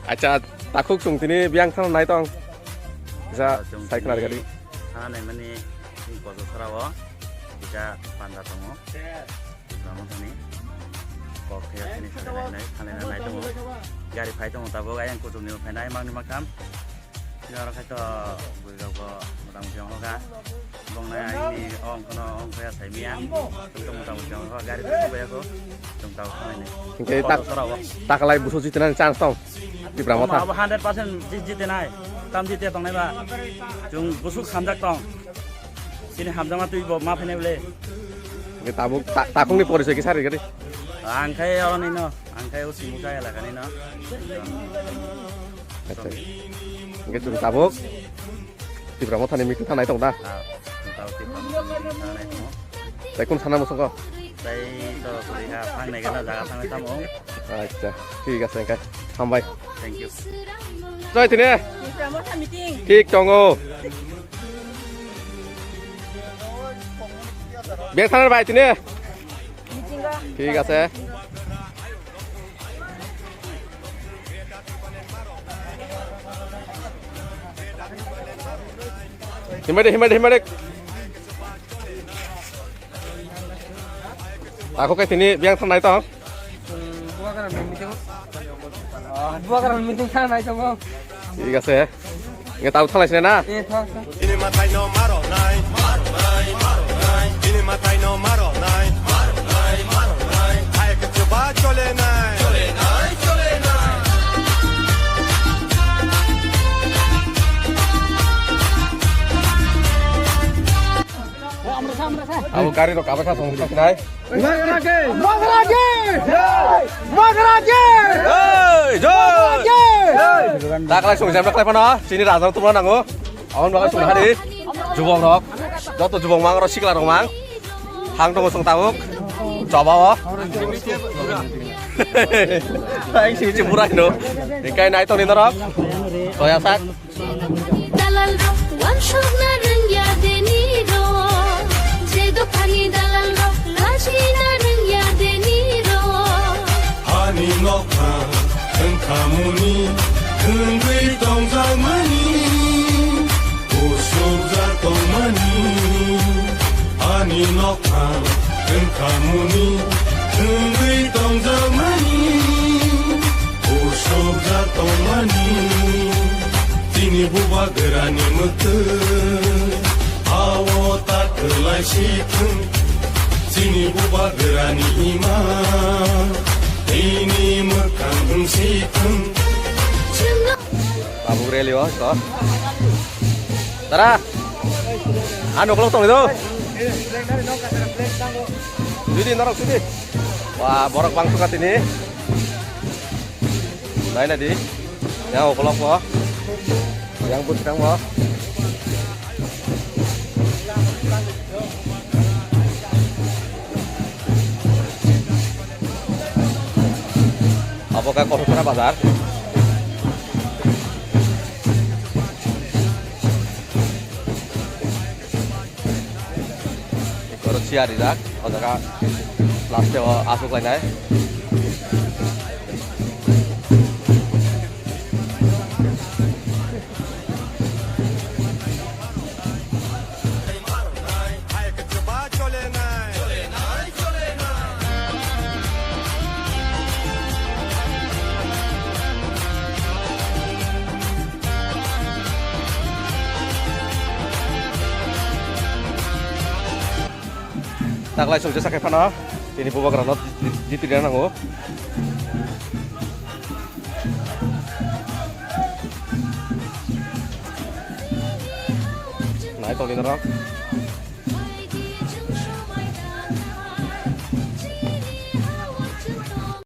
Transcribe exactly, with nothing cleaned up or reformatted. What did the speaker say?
Acha, takhuk chwng tini biyang thang nai tong. Kisa Chwng sai khwna tini rwgadi. Thana naimani chini Kojasora o kisa panda tongo. Ramo thani. Kok khe tini salai nai, salai nai tongo. Gari phai tongo tabuk, ayang kuchuk ni phainai mangni makam. Tini oro khai to bwrwi rok bo mota moti ongkha. Bong nai aini ong kono ong khe sai miya. Tong mota moti ongkha, gari to bai ko. Tong tau khanai ni. Hingke tak, Kojasora o. Takalai busu jitinani chance tong. Tipra Motha. Abo hundred percent ji-, jite nai. Tam jite tongnai ba. Chwng busuk hamjak tong. Chini hamjakma twi bo ma phainai bole. Hingke tabuk ta-, takhukni porisoi kisa rwgadi. Ang khai oro nino. Ang khai o Simuka elaka nino. Acha. Hingke chwng tabuk Tipra Mothani meeting thangnai tong da? Ah, tao Tipra Mothani meeting thangnai tongo. Tai kun sana musungo? Tai to kuri ha thangnai gana jaga thangnai tamo. Acha, thik ase, hingke hambai. Thank you. Jai tine. Tipra Motha meeting. Thik tongo. Bek thanar bai tine. Meeting o. Thik ase. Himade, himade, himade. Ako kai tini biyang thangnai tong. Bubagra meeting thangnai tongo. Thik ase. Nge tau thalai sine na? Eh, thang, thang. Bini mathai no maro nai. Bini mathai no maro nai. Hai ke chuba chole nai. Abo gari rok kabakha song thik nai. Bubagra ki! Bubagra ki! Bubagra ki! Hey, joy! Taklai song jam taklai phano chini raja tuma nango. Aboni bagwi song hari. Jubok rok. Joto jubok mang rok sikla rok mang. Hang tongo song tabuk. Choba o. Ang simi burai no. Ikai nai tong ni norok. Soya sak. Dalal rok wansuk na rwngya deni rok, je dophani dalal rok lachi na rwngya deni rok. Hani nokha wngkhamuni wngwi tongjakmani, usukjak tongmani. Ani nokha wngkhamuni wngwi tongjakmani, usukjak tongmani. Chini bubagrani mwktwi ao ta kwlai si thung. Chini bubagrani ima ini mwkhang wng si thung. Tabuk rally o to. Tara. Ano ukolog tong do. Sudi norok sudi. Wah, borok bang suka tini. Nai nadi. Yang ukolog mo. Yang bujang mo. Abo khe Kothopara bazar. Oro chair rijak, o jaga plastic o aswk lainai. Taklai songcha sakai phano tini bubagrano jitri nango. Nai tongni norok.